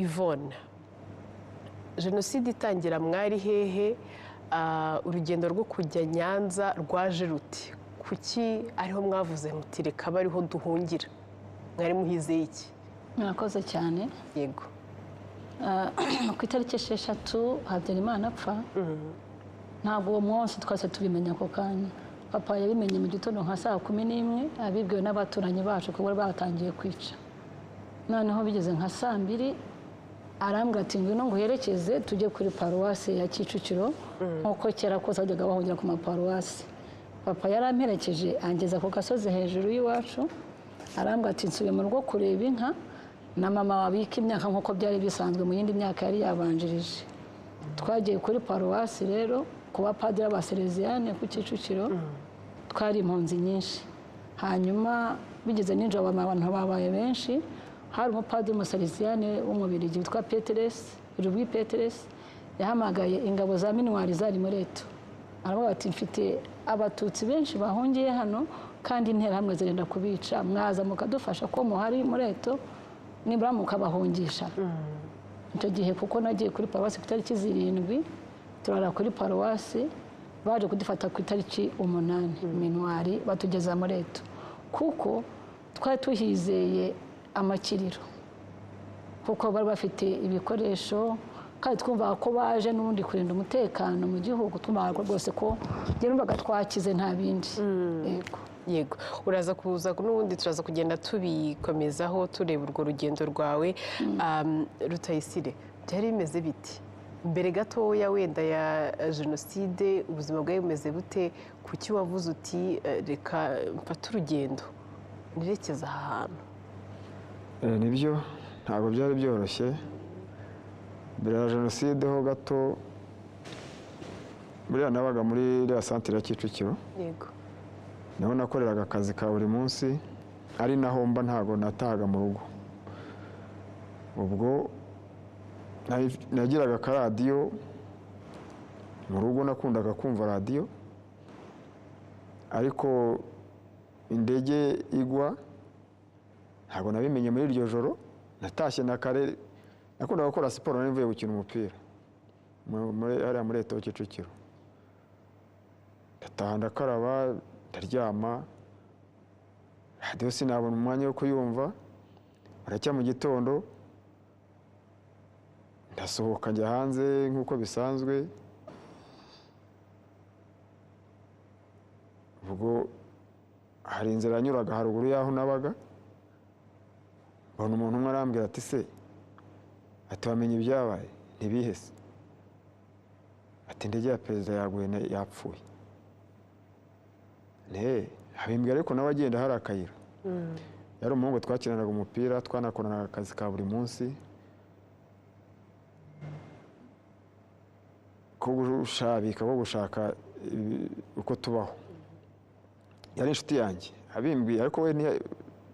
Yvonne, jenoside itangira mwari hehe? Urugendo rwo kujya Nyanza rwaje ruti? Kuki ariho mwavuze muti reka bariho duhungira? Mwari muhizeye iki? Murakoze cyane. Yego. Ku itariki 6 Habyarimana apfa, ntabwo uwo munsi twese tubimenya ako kanya. Papa yabimenye mu gitondo nka saa 11, abibwiwe n'abaturanyi bacu ko bari batangiye kwica. Noneho bigeze nka saa 2 arambwira ati ngwino nguherekeze tujye kuri paruwasi ya Kicukiro, nk'uko kera kose bajyaga bahungira ku maparuwasi. Papa yaramperekeje angeza ku gasozi hejuru y'iwacu, arambwira ati nsubiye mu rugo kureba inka na mama wabika imyaka nk'uko byari bisanzwe mu yindi myaka yari yabanjirije. Twagiye kuri paruwasi rero ku bapadiri b'Abasereziyane ku Kicukiro, twari impunzi nyinshi. Hanyuma bigeze nijoro abantu babaye benshi, hari umupadiri w'Umusereziyane w'Umubirigi witwa Peteresi, Louis Peteresi, yahamagaye ingabo za Minuwari zari muri Eto. Aravuga ati mfite abatutsi benshi bahungiye hano kandi interahamwe zirenda kubica, mwaza mukadufasha ko muhari muri Eto nibura mukabahungisha. Icyo gihe kuko nagiye kuri paruwasi ku itariki 7, turara kuri paruwasi, baje kudufata ku itariki 8 Minuwari batugeza muri Eto, kuko twari tuhizeye amakiriro, kuko bari bafite ibikoresho kandi twumvaga ko baje n'ubundi kurinda umutekano mu gihugu, twumvaga rwose ko numvaga twakize nta bindi. Yego. Yego, uraza kuza n'ubundi turaza kugenda tubikomezaho tureba urwo rugendo rwawe. Rutayisire, byari bimeze biti mbere gatoya wenda ya jenoside? Ubuzima bwawe bumeze bute? Kuki wavuze uti reka mfate urugendo nerekeza aha hantu? Nibyo, ntabwo byari byoroshye. Mbere ya jenoside ho gato, buriya nabaga muri iriya santire ya Kicukiro. Yego. Niho nakoreraga akazi ka buri munsi, ari naho mba, ntabwo natahaga mu rugo. Ubwo nagiraga akaradiyo mu rugo, nakundaga kumva radiyo, ariko indege igwa ntabwo nabimenye muri iryo joro. Natashye na kare, nakundaga gukora siporo, nari mvuye gukina umupira hariya muri Eto Kicukiro. Ndataha ndakaraba ndaryama, radiyo sinabona umwanya wo kuyumva. Baracya mu gitondo ndasohoka njya hanze nk'uko bisanzwe. Ubwo hari inzira yanyuraga haruguru y'aho nabaga, mbona umuntu umwe arambwira ati se, ati wamenye ibyabaye? Ntibihese. Ati indege ya perezida yaguye yapfuye. Abimbwira ariko nawe agenda hari akayira. Yari umuhungu twakinanaga umupira, twanakoranaga akazi ka buri munsi ko gushabika, ko gushaka uko tubaho. Yari inshuti yanjye abimbwiye, ariko we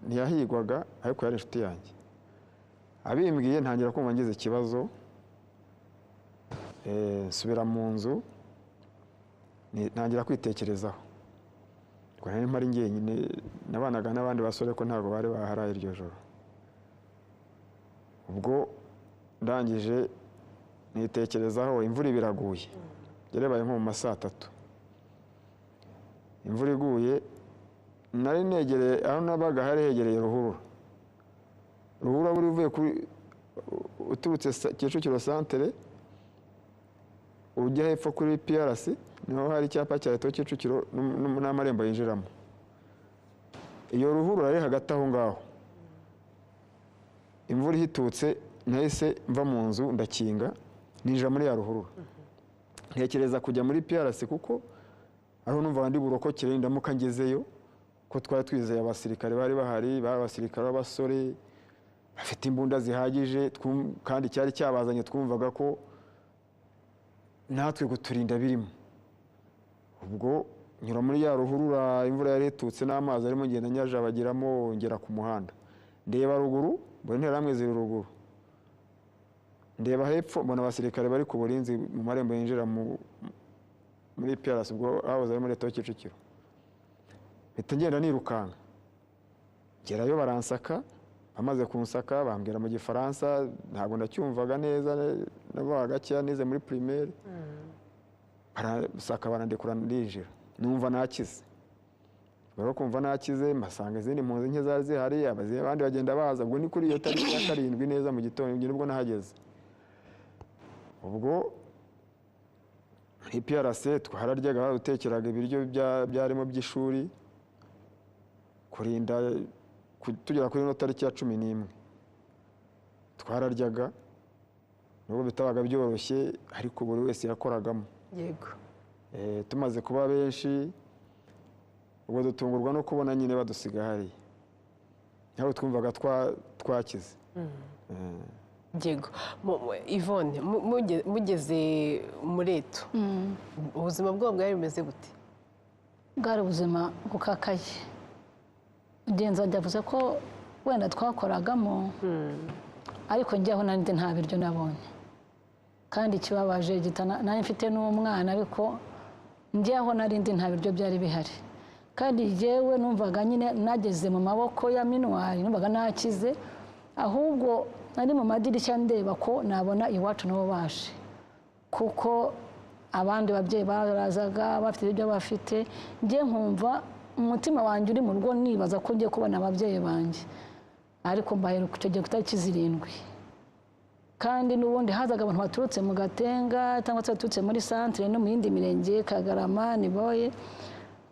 ntiyahigwaga, ariko yari inshuti yanjye. Abimbwiye ntangira kumva ngize ikibazo, nsubira mu nzu ntangira kwitekerezaho. Ubwo nari mpari njyenyine, nabanaga n'abandi basore ko ntabwo bari baharaye iryo joro. Ubwo ndangije nitekerezaho, imvura ibiraguye, yarebaye nko mu ma saa 3. Imvura iguye, nari negereye aho nabaga, hari hegereye ruhurura. Ruhurura buri uvuye kuri uturutse Kicukiro santere ujya hepfo kuri PRC, niho hari icyapa cya Eto Kicukiro n'amarembo yinjiramo. Iyo ruhurura ari hagati aho ngaho. Imvura ihitutse nahise mva mu nzu ndakinga, ninjira muri ya ruhurura. Ntekereza kujya muri PRC kuko aho numva ndi burokokere ndamuka ngezeyo, ko twari twizeye abasirikare bari bahari, bari abasirikare b'abasore bafite imbunda zihagije, kandi cyari cyabazanye twumvaga ko natwe kuturinda birimo. Ubwo nyura muri ya ruhurura, imvura yari itutse n'amazi arimo ngenda nyajabagiramo, ngera ku muhanda. Ndeba ruguru mbona interahamwe ziri ruguru, ndeba hepfo mbona abasirikare bari ku burinzi mu marembo yinjira muri PRC, ubwo hahoze ari muri Eto Kicukiro. Mpita ngenda nirukanka, ngerayo baransaka, Bamaze kunsaka bambwira mu Gifaransa, ntabwo nacyumvaga neza, nabaga gakeya nize muri primaire. Barasaka barandekura ndinjira, numva nakize. Rero kumva nakize, mpasanga izindi mpunzi nke zari zihari, abandi bagenda baza. Ubwo ni kuri iyo tariki ya 7 neza mu gitondo nibwo nahageze. Ubwo muri PRC twararyaga, badutekeraga ibiryo byarimo by'ishuri, kurinda tugera kuri ino tariki ya 11 twararyaga, nubwo bitabaga byoroshye ariko buri wese yakoragamo. Yego. Tumaze kuba benshi, ubwo dutungurwa no kubona nyine badusiga hariya, aho twumvaga twakize. Yego. Yvonne, mugeze muri Eto, ubuzima bwabo bwari bumeze gute? Bwari ubuzima bukakaye. Mugenzi wanjye yavuze ko wenda twakoragamo, ariko njyeho nari nta biryo nabonye, kandi ikibabaje nari mfite n'umwana, ariko njyeho nari nta biryo byari bihari. Kandi njyewe numvaga nyine nageze mu maboko ya minuwari, numvaga nakize, ahubwo nari mu madirishya ndeba ko nabona iwacu nabo baje, kuko abandi babyeyi barazaga bafite ibyo bafite. Njye nkumva umutima wanjye uri mu rugo, nibaza ko ngiye kubona ababyeyi banjye, ariko mbaheruka icyo gihe ku itariki 7. Kandi n'ubundi hazaga abantu baturutse mu Gatenga cyangwa se baturutse muri santere no mu yindi mirenge, Kagarama, Niboye,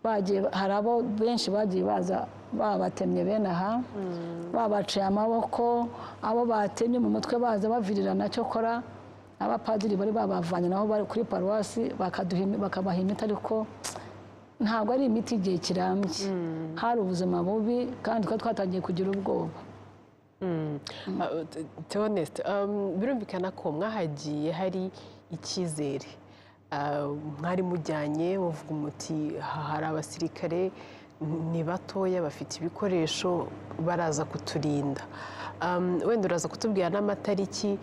bagiye, hari abo benshi bagiye baza babatemye bene aha, babaciye amaboko, abo batemye mu mutwe baza bavirirana. Cyokora abapadiri bari babavanye naho bari kuri paruwasi, bakabaha imiti, ariko ntabwo ari imiti igihe kirambye. Hari ubuzima bubi kandi twari twatangiye kugira ubwoba. Theoneste, birumvikana ko mwahagiye hari icyizere, mwari mujyanye muvuga muti hari abasirikare ni batoya bafite ibikoresho baraza kuturinda. Wenda uraza kutubwira n'amatariki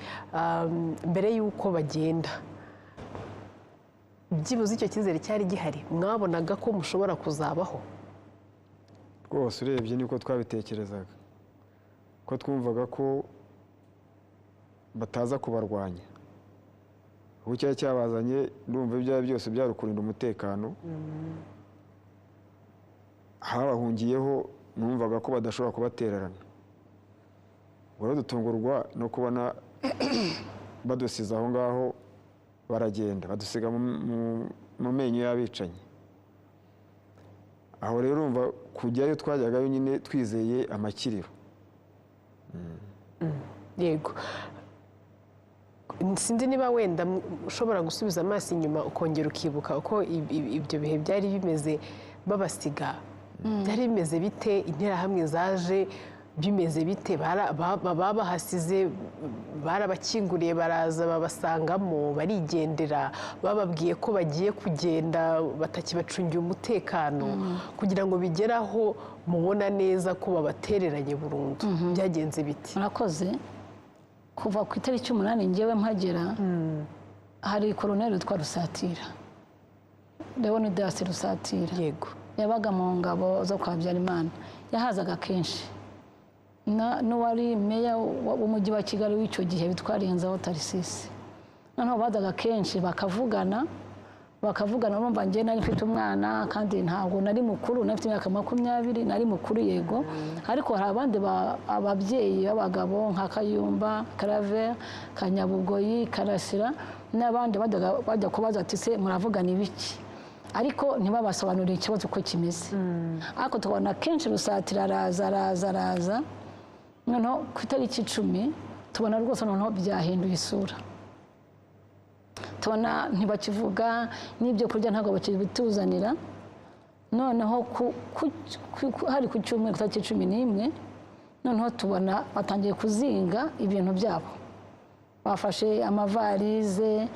mbere y'uko bagenda, byibuze icyo cyizere cyari gihari, mwabonaga ko mushobora kuzabaho? Rwose urebye niko twabitekerezaga, ko twumvaga ko bataza kubarwanya. Ubu cyari cyabazanye, ndumva ibyo byose byari ukurinda umutekano. Habahungiyeho numvaga ko badashobora kubatererana. Ubwo rero dutungurwa no kubona badusize aho ngaho baragenda, badusiga mu menyo y'abicanyi. Aho rero urumva kujyayo twajyagayo nyine twizeye amakiriro. Yego. Sinzi niba wenda ushobora gusubiza amaso inyuma ukongera ukibuka uko ibyo bihe byari bimeze babasiga. Byari bimeze bite? Interahamwe zaje bimeze bite? Babahasize barabakinguriye baraza babasangamo barigendera, bababwiye ko bagiye kugenda batakibacungiye umutekano, kugira ngo bigeraho mubona neza ko babatereranye burundu. Byagenze bite? Murakoze. Kuva ku itariki 8 ngewe mpagera, hari koroneri witwa Rusatira, Leonidas Rusatira. Yego. Yabaga mu ngabo zo kwa Habyarimana, yahazaga kenshi. N'uwari meya w'umujyi wa Kigali w'icyo gihe witwa Renzaho Tarisisi. Noneho bazaga kenshi bakavugana, urumva njye nari mfite umwana kandi ntabwo nari mukuru, nari mfite imyaka 20, nari mukuru yego, ariko hari abandi ababyeyi b'abagabo nka Kayumba, Claver, Kanyabugoyi, Karasira n'abandi bajya kubaza ati se muravugana ibiki, ariko ntibabasobanurire ikibazo uko kimeze. Ariko tubona kenshi Rusatira araza araza araza, noneho ku itariki 10 tubona rwose noneho byahinduye isura. Tubona ntibakivuga, n'ibyo kurya ntabwo bakibituzanira. Noneho hari ku cyumweru tariki 11, noneho tubona batangiye kuzinga ibintu byabo, bafashe amavarize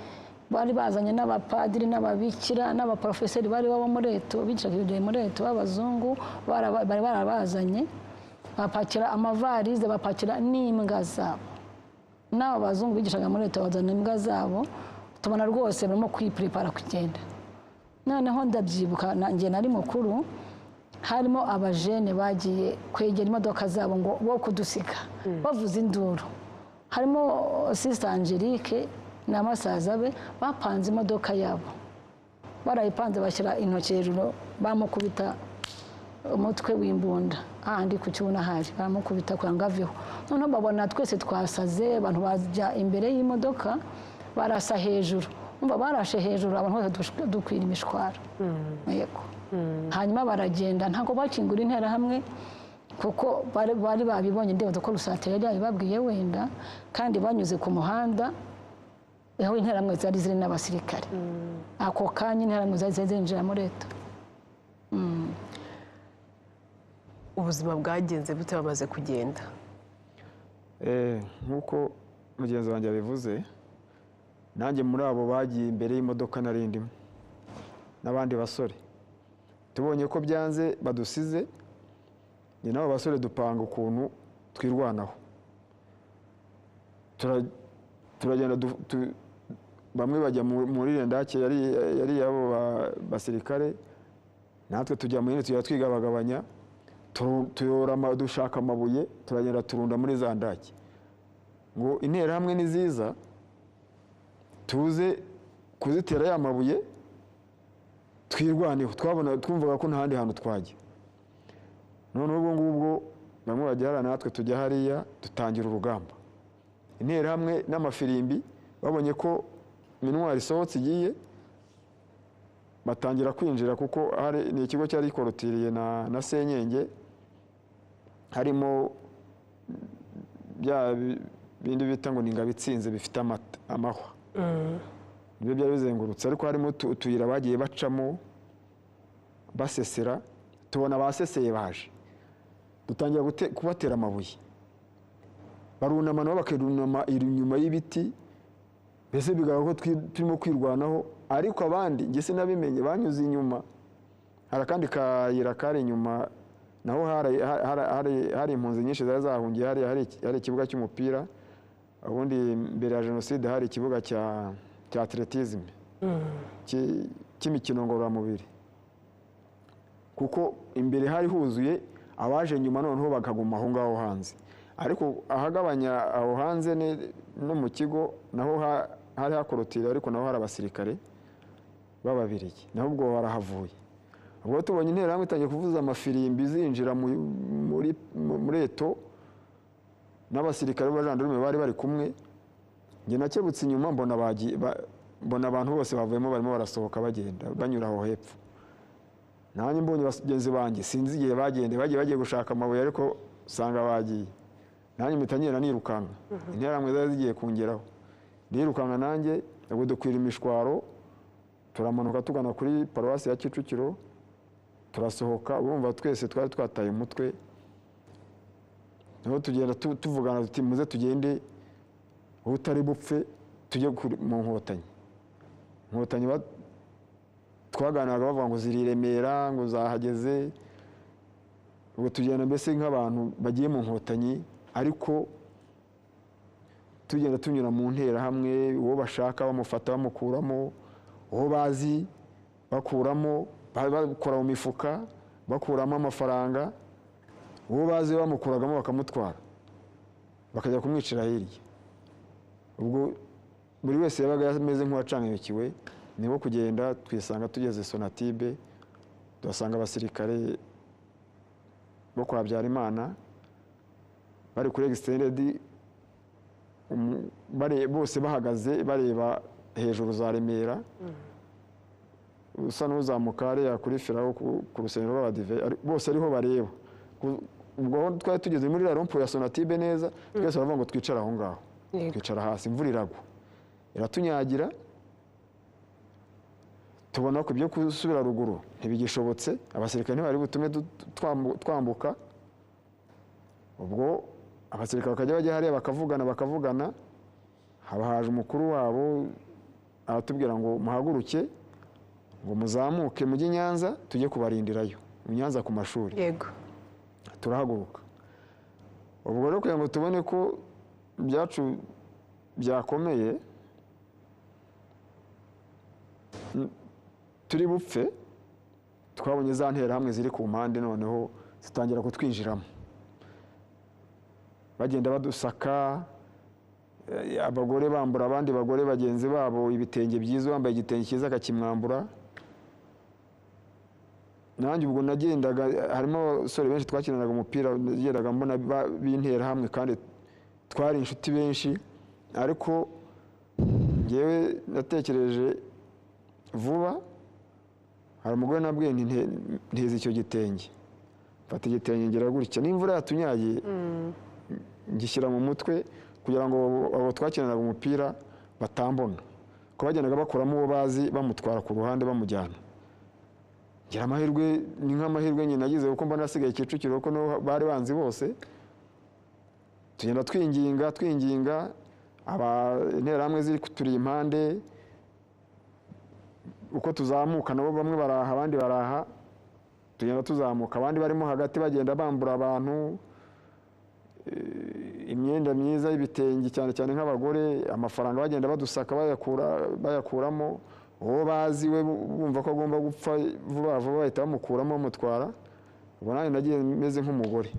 bari bazanye n'abapadiri n'ababikira n'abaprofeseri bari baba muri Eto, bicaga ibyo muri Eto b'abazungu, bari barabazanye, bapakira amavarize, bapakira n'imbwa zabo. N'abo bazungu bigishaga muri Eto bazana imbwa zabo, tubona rwose barimo kwiprepara kugenda. Noneho ndabyibuka njye nari mukuru, Harimo abajene bagiye kwegera imodoka zabo ngo bo kudusiga, bavuza induru. Harimo Sister Angelique na masaza be, bapanze imodoka yabo, barayipanze, bashyira intoki hejuru, bamukubita umutwe w'imbunda hahandi ku kibuno, ahari baramukubita kugira ngo aveho. Noneho babona twese twasaze, abantu bajya imbere y'imodoka barasa hejuru. Umva, barashe hejuru, abantu bose dukwira imishwaro. Yego. Hanyuma baragenda, ntabwo bakingura Interahamwe kuko bari babibonye. Ndibaza ko Rusatira yari yabibabwiye wenda. Kandi banyuze ku muhanda aho Interahamwe zari ziri n'abasirikare. Ako kanya Interahamwe zari zinjira muri leta. Ubuzima bwagenze bute bamaze kugenda? Nk'uko mugenzi wanjye yabivuze, nanjye muri abo bagiye imbere y'imodoka nari ndimo n'abandi basore. Tubonye ko byanze, badusize, ni nabo basore dupanga ukuntu twirwanaho. Turagenda, bamwe bajya muri rendake yari iy'abo basirikare, natwe tujya mu yindi, tujya twigabagabanya, tuyora, dushaka amabuye, turagenda turunda muri za ndake ngo Interahamwe ni ziza tuze kuzitera ya mabuye, twirwaneho. Twabona, twumvaga ko nta handi hantu twajya. Noneho ubwo ngubwo bamwe bajya hariya, natwe tujya hariya, dutangira urugamba. Interahamwe n'amafirimbi, babonye ko MINUAR isohotse igiye, batangira kwinjira, kuko hari ni ikigo cyari gikorotiriye na senyenge, harimo bya bindi bita ngo ni ingabo itsinze, bifite amahwa, nibyo byari bizengurutse. Ariko harimo utuyira bagiye bacamo basesera. Tubona abaseseye baje, dutangira kubatera amabuye, barunama, nabo bakarunama inyuma y'ibiti. Mbese bigaragara ko turimo kwirwanaho. Ariko abandi njye sinabimenye, banyuze inyuma, hari akandi kayira kari inyuma, naho hari impunzi nyinshi zari zahungiye hariya. Hari ikibuga cy'umupira. Ubundi mbere ya jenoside hari ikibuga cya athlétisme, cy'imikino ngororamubiri, kuko imbere hari huzuye. Abaje nyuma noneho bakaguma aho ngaho hanze. Ariko ahagabanya aho hanze no mu kigo naho hari hakorotiriye, ariko naho hari abasirikare b'Ababirigi, naho ubwo barahavuye. Ubwo tubonye Interahamwe itangiye kuvuza amafirimbi zinjira muri eto n'abasirikare b'abajandarume bari bari kumwe, njye nakebutse inyuma, mbona bagiye, mbona abantu bose bavuyemo, barimo barasohoka, bagenda banyura aho hepfo. Nanjye mbonye bagenzi banjye, sinzi igihe bagende, bagiye gushaka amabuye, ariko usanga bagiye. Nanjye mpita ngenda nirukanka, Interahamwe zari zigiye kungeraho. Ndirukanka nanjye, ubwo dukwira imishwaro, turamanuka tugana kuri paruwasi ya Kicukiro, turasohoka. Urumva twese twari twataye umutwe. Niho tugenda tuvugana tuti: "Muze tugende, utari bupfe tujye mu Nkotanyi." Inkotanyi twaganiraga bavuga ngo ziri i Remera, ngo zahageze. Ubwo tugenda mbese nk'abantu bagiye mu Nkotanyi, ariko tugenda tunyura mu Nterahamwe, uwo bashaka bamufata bamukuramo, uwo bazi bakuramo, bakora mu mifuka bakuramo amafaranga, uwo bazi bamukuragamo bakamutwara, bakajya kumwicira hirya. Ubwo buri wese yabaga ameze nk'uwacangamukiwe. Nibo kugenda twisanga tugeze Sonatube, tuhasanga abasirikare bo kwa Habyarimana bari kuri extended, bose bahagaze bareba hejuru za Remera, usa n'uzamuka hariya kuri firawo ku rusengero rw'Abadive, bose ariho bareba. Ubwo aho twari tugeze muri rond-point ya Sonatube neza, twese baravuga ngo twicare aho ngaho. Twicara hasi, imvura iragwa iratunyagira. Tubona ko ibyo gusubira ruguru ntibigishobotse, abasirikare ntibari butume twambuka. Ubwo abasirikare bakajya bajya hariya bakavugana, bakavugana, haba haje umukuru wabo, aratubwira ngo muhaguruke, ngo muzamuke mujye i Nyanza, tujye kubarindirayo i Nyanza ku mashuri. Turahaguruka. Ubwo rero kugira ngo tubone ko ibyacu byakomeye, turi bupfe. Twabonye za nterahamwe ziri ku mpande, noneho zitangira kutwinjiramo, bagenda badusaka. Abagore bambura abandi bagore bagenzi babo ibitenge byiza, wambaye igitenge cyiza akakimwambura. Nanjye ubwo nagendaga, harimo abasore benshi twakinanaga umupira, nagendaga mbona b'interahamwe kandi twari inshuti benshi, ariko ngewe natekereje vuba. Hari umugore nabwiye nti nteze icyo gitenge, mfata igitenge ngira gutya, n'imvura yatunyagiye ngishyira mu mutwe kugira ngo abo twakinanaga umupira batambona, ko bagendaga bakuramo uwo bazi bamutwara ku ruhande bamujyana. Ngira amahirwe, ni nk'amahirwe nyine nagize, kuko mbona nasigaye Kicukiro kuko niho bari banzi bose. Tugenda twinginga twinginga, aba interahamwe ziri kuturi impande, uko tuzamuka nabo bamwe baraha abandi baraha, tugenda tuzamuka, abandi barimo hagati bagenda bambura abantu imyenda myiza y'ibitenge, cyane cyane nk'abagore, amafaranga bagenda badusaka bayakuramo. Uwo bazi we bumva ko agomba gupfa vuba vuba bahita bamukuramo bamutwara. Ubwo nanjye nagiye meze nk'umugore,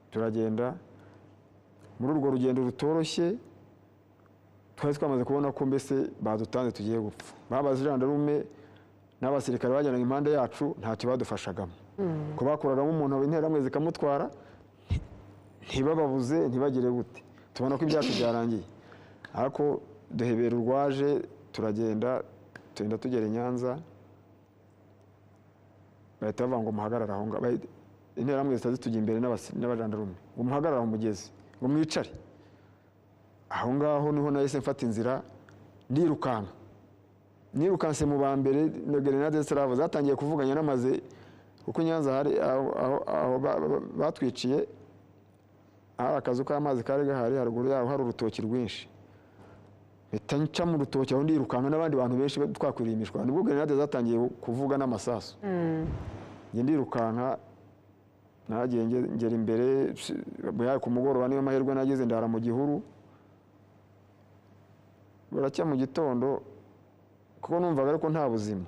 turagenda muri urwo rugendo rutoroshye. Twari twamaze kubona ko mbese badutanze tugiye gupfa. Babajandarume n'abasirikare bajyanaga impande yacu ntacyo badufashagamo, ko bakuragamo umuntu interahamwe zikamutwara, ntibababuze ntibagire gute, tubona ko ibyacu byarangiye. Ariko duhebera urwaje, turagenda, tugenda tugera i Nyanza, bahita bavuga ngo muhagarare aho ngaho. Interahamwe zihita zitujya imbere n'abajandarume ngo muhagarare aho mugeze, ngo mwicare aho ngaho. Niho nahise mfata inzira ndirukanka, nirukanse mu ba mbere na gerenade zitaravuza zatangiye kuvuganya namaze, kuko i Nyanza hari aho batwiciye hari akazu k'amazi kari gahari, haruguru yaho hari urutoki rwinshi. Mpita nca mu rutoki aho ndirukanka n'abandi bantu benshi twakwiriye imishwaro, nibwo gerenade zatangiye kuvuga n'amasasu. Njye ndirukanka, nagiye ngera imbere ku mugoroba, niyo mahirwe nagize ndara mu gihuru. Buracya mu gitondo, kuko numvaga ariko nta buzima.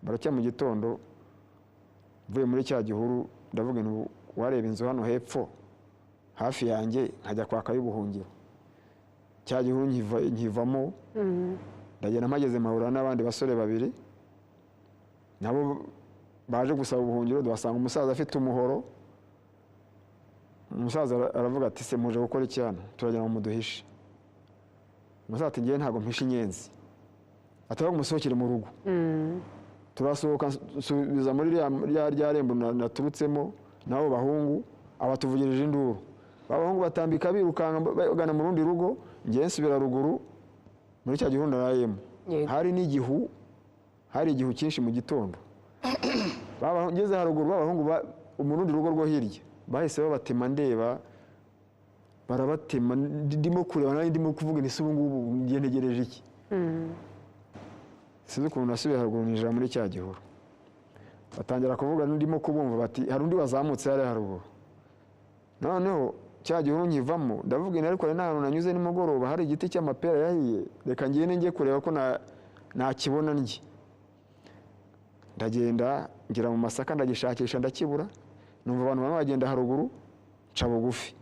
Buracya mu gitondo mvuye muri cya gihuru, ndavuga nti wareba inzu hano hepfo hafi yanjye nkajya kwaka y'ubuhungiro. Cya gihuru nkivamo, ndagenda mpageze mpahura n'abandi basore babiri nabo baje gusaba ubuhungiro. Duhasanga umusaza afite umuhoro. Umusaza aravuga ati se muje gukora iki hano? Turagira ngo muduhishe. Umusaza ati ngewe ntabwo mpisha inyenzi, ati ahubwo musohokere mu rugo. Turasohoka, nsubiza muri rya rembo naturutsemo n'abo bahungu, abatuvugirije induru. Abahungu batambika birukanka bagana mu rundi rugo, ngewe nsubira ruguru muri cya gihuru narayemo. Hari n'igihu, hari igihu cyinshi mu gitondo. Ngeze haruguru b'abahungu mu rundi rugo rwo hirya bahise babatema, ndeba barabatema, ndimo kureba nanjye ndimo kuvuga nti se ubu ngubu ngiye ntegereje iki? Sinzi ukuntu nasubiye haruguru ninjira muri cya gihuru. Batangira kuvuga, ndimo kubumva bati hari undi wazamutse hariya haruguru. Noneho cya gihuru nkivamo, ndavuga nti ariko hari n'ahantu nanyuze nimugoroba hari igiti cy'amapera yahiye, reka ngende njye kureba ko nakibona ndye. Ndagenda ngera mu masaka ndagishakisha ndakibura, numva abantu bamwe bagenda haruguru, nca bugufi.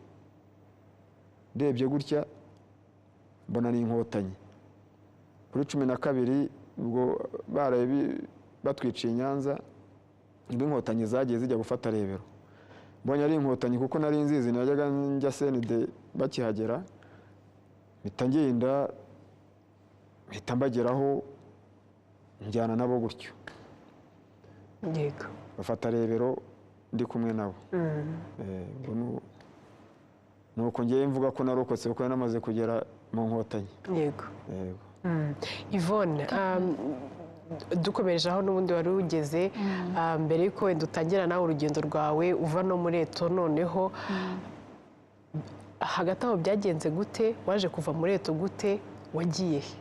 Ndebye gutya mbona ni inkotanyi. Kuri 12 ubwo baraye batwiciye i Nyanza, nibwo inkotanyi zagiye zijya gufata Rebero. Mbonye ari inkotanyi kuko nari nzizi, najyaga njya CND bakihagera, mpita ngenda mpita mbageraho njyana nabo gutyo. Yego. Bafata Rebero ndi kumwe nabo. Nuko ngiye mvuga ko narokotse kuko namaze kugera mu nkotanyi. Yego. Yego. Yvonne, dukomereje aho n'ubundi wari ugeze, mbere yuko wenda utangira nawe urugendo rwawe uva no muri Eto, noneho hagati aho byagenze gute? Waje kuva muri Eto gute? Wagiye he?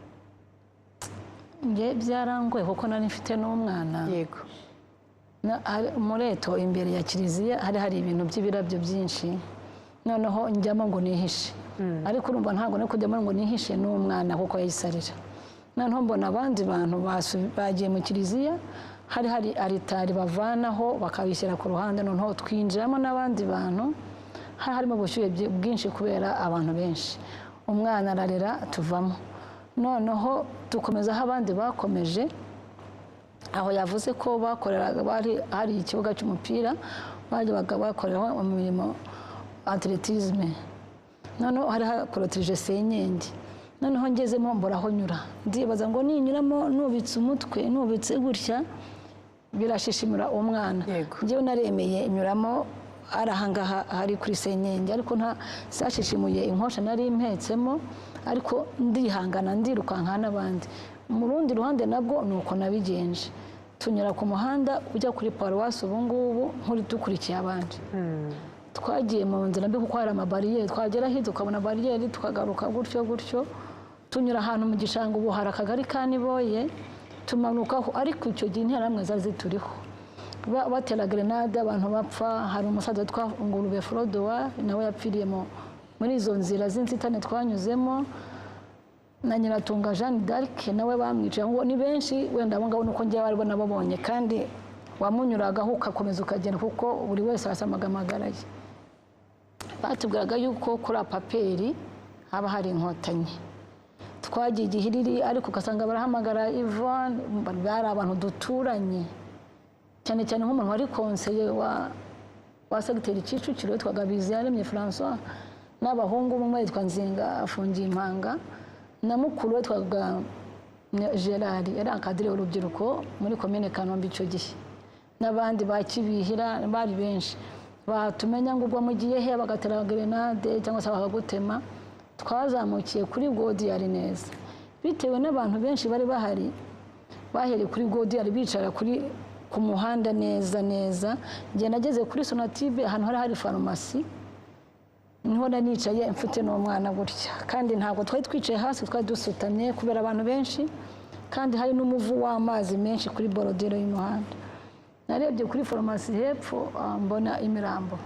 Nge byarangoye kuko nari mfite n'umwana. Yego. Muri Eto imbere ya kiliziya hari ibintu by'ibirabyo byinshi, noneho njyamo ngo nihishe. Ariko urumva ntabwo no kujyamo ngo nihishe n'umwana kuko yayisarira. Noneho mbona abandi bantu bagiye mu kiliziya, Hari aritari bavanaho bakabishyira ku ruhande, noneho twinjiramo n'abandi bantu. Hari harimo ubushyuhe bwinshi kubera abantu benshi. Umwana ararira, tuvamo, noneho dukomeza aho abandi bakomeje. Aho yavuze ko bakoreraga, bari hari ikibuga cy'umupira bajyaga bakoreraho imirimo athlétisme, noneho hari hakorotirije senyenge. Noneho ngezemo mbura aho nyura, ndibaza ngo ninyuramo nubitse umutwe, nubitse gutya, birashishimura umwana. Njyewe naremeye nyuramo, ari ahangaha hari kuri senyenge, ariko nta sashishimuye inkosha nari mpetsemo, ariko ndihangana ndirukanka n'abandi. Mu rundi ruhande nabwo ni uko nabigenje, tunyura ku muhanda ujya kuri paruwasi ubu ngubu, nk'uri dukurikiye abandi. Twagiye mu nzira mbi kuko hari amabariyeri, twagera hirya tukabona bariyeri, tukagaruka gutyo gutyo. Tunyura ahantu mu gishanga, ubu hari akagari ka Niboye, tumanukaho. Ariko icyo gihe interahamwe zari zituriho, batera grenade, abantu bapfa. Hari umusaza witwa Ngurube Frodowa, nawe yapfiriye muri izo nzira z'inzitane twanyuzemo, na Nyiratunga Jeanne d'Arc nawe bamwicaye. Ngo ni benshi wenda abo ngabo, nuko njyewe aribo nababonye. Kandi wamunyuragaho ugakomeza ukagenda, kuko buri wese wasamaga amagara ye. Batubwiraga yuko kuri apaperi haba hari inkotanyi. Twagiye igihiriri, ariko ugasanga barahamagara Yvonne. Bari abantu duturanye, cyane cyane nk'umuntu wari konseye wa segiteri Kicukiro witwaga Biziyaremye François, n'abahungu, umwe yitwa Nzinga afungiye impanga, na mukuru we witwaga Gerard, yari akadire w'urubyiruko muri komine Kanombe icyo gihe, n'abandi ba Kibihira bari benshi. Batumenya ngo ubwo mugiye he, bagatera grenade cyangwa se bakagutema. Twazamukiye kuri godiyari neza, bitewe n'abantu benshi bari bahari. Bahereye kuri godiyari bicara kuri ku muhanda neza neza. Njye nageze kuri Sonatube, ahantu hari hari farumasi, niho nanicaye mfite n'umwana gutya. Kandi ntabwo twari twicaye hasi, twari dusutamye kubera abantu benshi, kandi hari n'umuvu w'amazi menshi kuri borodire y'umuhanda. Narebye kuri farumasi hepfo, mbona imirambo.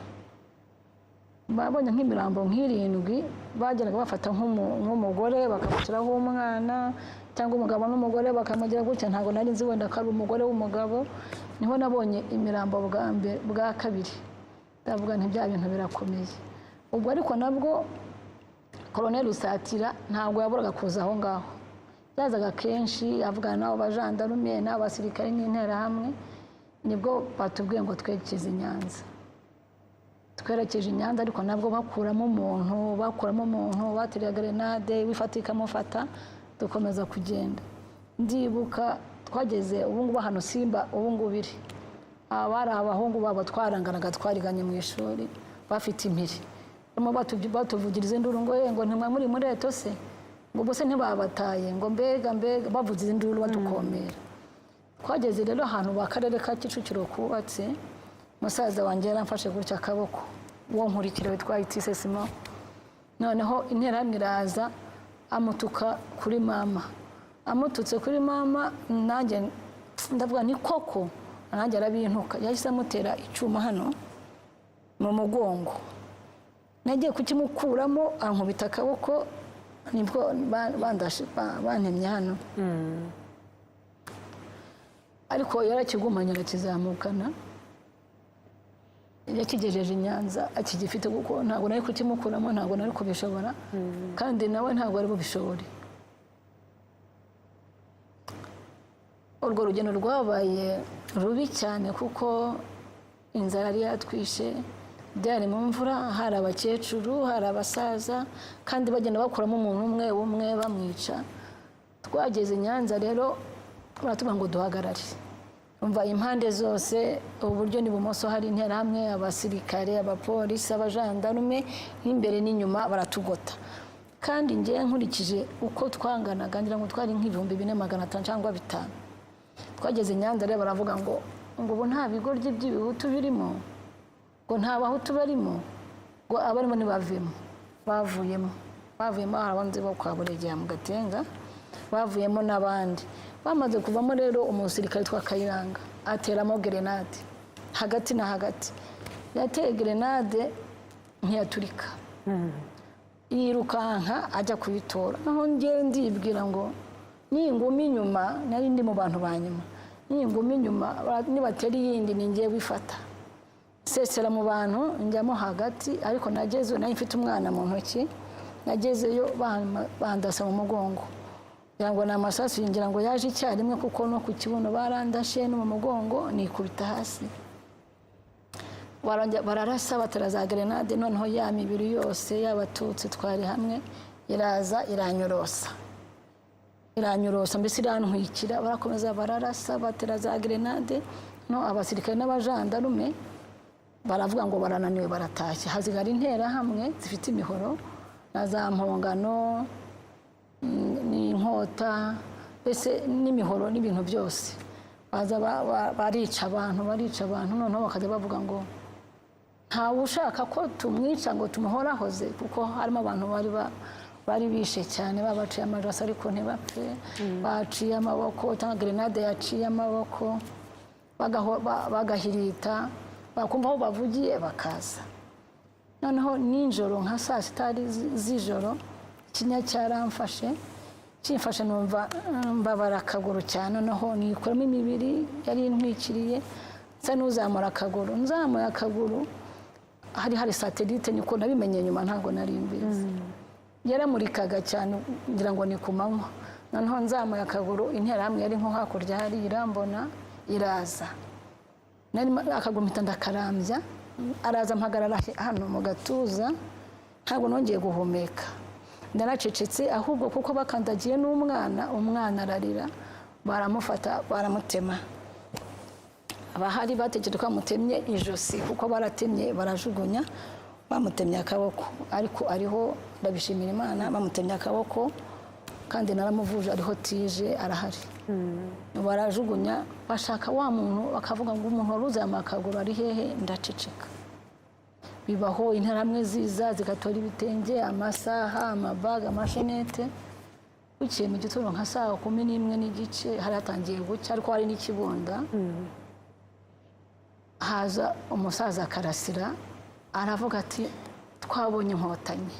Babonye nk'imirambo nk'irindwi. Bageraga bafata nk'umugore bakamushyiraho umwana, cyangwa umugabo n'umugore bakamugira gutya. Ntabwo nari nzi wenda ko ari umugore w'umugabo. Niho nabonye imirambo bwa mbere, bwa kabiri ndavuga nti bya bintu birakomeye. Ubwo ariko nabwo Colonel Rusatira ntabwo yaburaga kuza aho ngaho, yazaga kenshi avugana n'abo bajandarume n'abasirikare n'interahamwe. Nibwo batubwiye ngo twerekeze i Nyanza. Twerekeje i Nyanza, ariko nabwo bakuramo umuntu, bakuramo umuntu, batera grenade wifata ikamufata. Dukomeza kugenda. Ndibuka twageze ubu ngubu ahantu Simba ubu ngubu iri, aba ari abahungu babo twaranganaga, twariganye mu ishuri, bafite impiri, barimo batuvugiriza induru ngo ngo ntimwe muri muri eto se, ngo ubwo se ntibabataye, ngo mbega mbega, bavugiza induru badukomera. Twageze rero ahantu akarere ka Kicukiro kubatse. Musaza wanjye yaramfashe gutya akaboko, uwo nkurikira witwa Itise Simon. Noneho interahamwe iraza, amutuka kuri mama. Amututse kuri mama, nanjye ndavuga ni koko, nanjye arabintuka. Yahise amutera icyuma hano mu mugongo, nagiye kukimukuramo ankubita akaboko, nibwo bantemye hano, ariko yarakigumanye arakizamukana, yakigejeje i Nyanza akigifite, kuko ntabwo nari kukimukuramo, ntabwo nari kubishobora, kandi nawe ntabwo ari bubishobore. Urwo rugendo rwabaye rubi cyane kuko inzara yari yatwishe, byari mu mvura, hari abakecuru, hari abasaza, kandi bagenda bakuramo umuntu umwe umwe bamwica. Twageze i Nyanza rero baratubwira ngo duhagarare. Umva, impande zose, uburyo n'ibumoso, hari interahamwe, abasirikare, abapolisi, abajandarume, n'imbere n'inyuma baratugota. Kandi njye nkurikije uko twanganaga, ngira ngo twari nk'4500 cyangwa 5,000. Twageze i Nyanza rero baravuga ngo ubu nta bigoryi by'ibihutu birimo, ngo nta bahutu barimo, ngo abarimo ntibavemo. Bavuyemo, bavuyemo, hari abandi bo kwa Buregeya mu Gatenga bavuyemo n'abandi. Bamaze kuvamo rero, umusirikare witwa Kayiranga ateramo gerenade hagati na hagati. Yateye gerenade ntiyaturika, yirukanka ajya kuyitora. Naho njyewe ndibwira ngo ninguma inyuma, nari ndi mu bantu ba nyuma, Ninguma inyuma nibatera iyindi ni ngiye wifata. Sesera mu bantu njyamo hagati, ariko nagezeyo nari mfite umwana mu ntoki, nagezeyo bandasa mu mugongo. Ngira ngo ni amasasu, ngira ngo yaje icyarimwe kuko no ku kibuno barandashe no mu mugongo, nikubita hasi. Bararasa batera za gerenade, noneho ya mibiri yose y'Abatutsi twari hamwe iraza iranyorosa, iranyorosa mbese irantwikira. Barakomeza bararasa batera za gerenade, no abasirikare n'abajandarume baravuga ngo barananiwe, baratashye. Hasigara interahamwe zifite imihoro na za mpongano n'inkota, mbese n'imihoro n'ibintu byose. Baza barica abantu, barica abantu, noneho bakajya bavuga ngo ntawe ushaka ko tumwica ngo tumuhorahoze, kuko harimo abantu bari bishe cyane, babaciye amajosi ariko ntibapfe, baciye amaboko cyangwa gerenade yaciye amaboko, bagahirita, bakumva aho bavugiye bakaza. Noneho nijoro nka saa sita z'ijoro ikinya cyaramfashe, kimfashe numva mbabara akaguru cyane. Noneho nikuramo imibiri yari intwikiriye, nsa n'uzamura akaguru. Nzamuye akaguru hari satellite, niko nabimenye nyuma, ntabwo nari mbizi. Yaramurikaga cyane ngira ngo ni ku manywa. Noneho nzamuye akaguru, interahamwe yari nko hakurya hari irambona, iraza. Akaguru mpita ndakarambya, araza mpagarara hano mu gatuza. Ntabwo nongeye guhumeka, ndaracecetse ahubwo, kuko bakandagiye n'umwana, umwana ararira, baramufata baramutema. Abahari batekereje ko bamutemye ijosi, kuko baratemye barajugunya, bamutemye akaboko, ariko ariho ndabishimira Imana, bamutemye akaboko kandi naramuvuje, ariho tije arahari. Barajugunya, bashaka wa muntu, bakavuga ngo umuntu wari uzamuye akaguru ari hehe? Ndaceceka. Bibaho, interahamwe ziza zigatora ibitenge, amasaha, amabaga, amashenete. Bukeye mu gitondo nka saa 11:30, hari hatangiye gucya ariko hari n'ikibunda, haza umusaza Karasira aravuga ati twabonye Inkotanyi,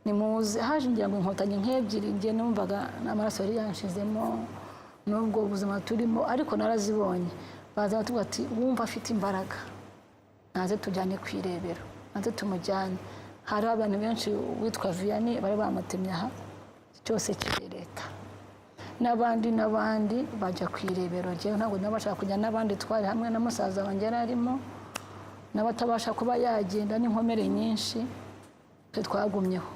nimuze. Haje ngira ngo Inkotanyi nk'ebyiri. Njye numvaga n'amaraso yari yanshizemo n'ubwo buzima turimo, ariko narazibonye. Baza batubwira ati wumva afite imbaraga naze tujyane ku irebero, naze tumujyane. Hariho abantu benshi, witwa Vianney bari bamutemye aha cyose kirereta, n'abandi n'abandi bajya ku irebero. Njyewe ntabwo nabasha kujya, n'abandi twari hamwe na musaza wanjye yari arimo n'abatabasha kuba yagenda n'inkomere nyinshi, twe twagumyeho.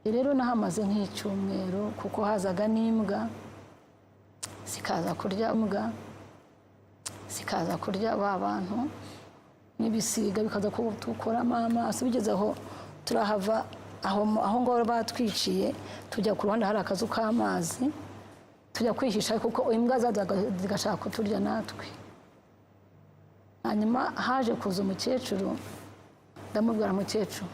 Rero nahamaze nk'icyumweru, kuko hazaga n'imbwa zikaza kurya, imbwa zikaza kurya ba bantu, n'ibisiga bikaza kutukuramo amaso. Bigeze aho turahava, aho ngaho batwiciye, tujya ku ruhande hari akazu k'amazi, tujya kwihisha kuko imbwa zazaga zigashaka kuturya natwe. Hanyuma haje kuza umukecuru, ndamubwira: mukecuru,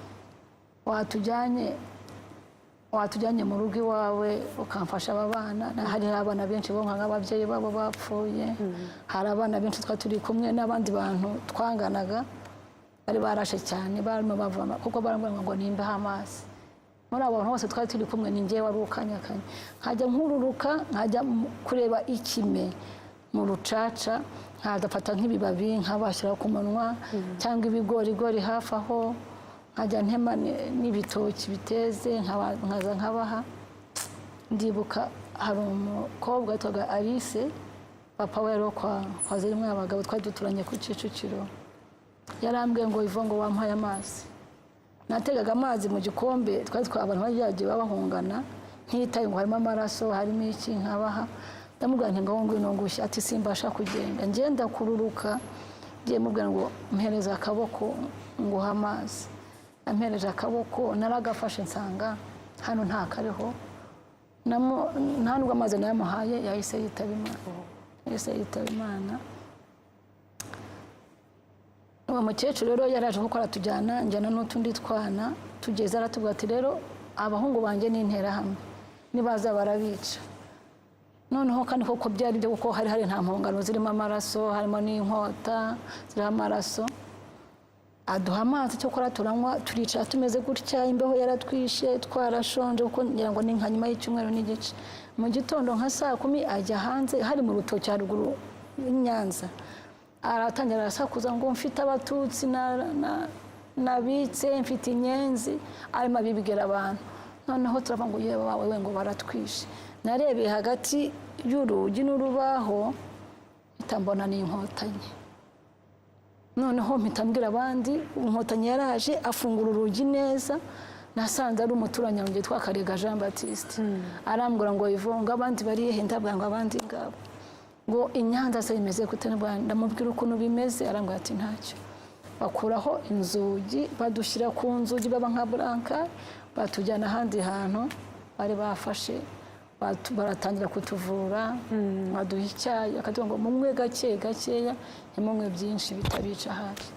watujyanye mu rugo iwawe ukamfasha aba bana? Hari abana benshi bonka nk'ababyeyi babo bapfuye. Hari abana benshi twari turi kumwe n'abandi bantu twanganaga bari barashe cyane, barimo bavoma, kuko barambwira ngo nimbeho amazi. Muri abo bantu bose twari turi kumwe ni njyewe wari ukanyakanya, nkajya nkururuka nkajya kureba ikime mu rucaca, nkagafata nk'ibibabi nkabashyira ku munwa, cyangwa ibigorigori hafi aho, nkajya ntema n'ibitoki biteze, nkaza nkabaha. Ndibuka hari umukobwa witwaga Alice, papa we yari uwo kwa Zerimwe abagabo, twari duturanye ku Kicukiro. Yarambwiye ngo ivo ngo wampaye amazi. Nategaga amazi mu gikombe, twari twa abantu bari bagiye babahungana, ntitaye ngo harimo amaraso, harimo iki, nkabaha. Ndamubwira nti ngaho ngwino ngushye. Ati simbasha kugenda, ngenda kururuka. Ngiye mubwira ngo mpereza akaboko nguha amazi. Ampereje akaboko, naragafashe nsanga hano nta kariho. Nta nubwo amazi nayamuhaye, yahise yitaba Imana, yahise yitaba Imana. Uwo mukecuru rero yaraje kuko aratujyana, njyana n'utundi twana. Tugeze aratubwira ati rero abahungu banjye ni interahamwe, nibaza barabica. Noneho kandi koko byari byo, kuko hari nta mpongano zirimo amaraso, harimo n'inkota ziriho amaraso. Aduha amazi cyokora turanywa, turicara tumeze gutya, imbeho yaratwishe, twarashonje, kuko ngira ngo ni nka nyuma y'icyumweru n'igice. Mu gitondo nka saa 10 ajya hanze, hari mu rutoki haruguru y'i Nyanza, aratangira arasakuza ngo mfite Abatutsi nabitse, mfite Inyenzi, arimo abibwira abantu. Noneho turavuga ngo yewe wawe, ngo baratwishe. Narebeye hagati y'urugi n'urubaho, mpita mbona ni Inkotanyi. Noneho mpita mbwira abandi. Inkotanyi yaraje, afungura urugi neza. Nasanze ari umuturanyi wanjye witwa Karega Jean Baptiste. Arambwira ngo ivunga abandi bari he? Ndabwira ngo abandi ngabo. Ngo i Nyanza se bimeze gute? Ndamubwira ukuntu bimeze. Arambwira ati ntacyo. Bakuraho inzugi, badushyira ku nzugi, baba nka brancard, batujyana ahandi hantu bari bafashe. Baratangira kutuvura, baduha icyayi, bakatubwira ngo munywe gake gakeya, ntimunywe byinshi bitabica hafi.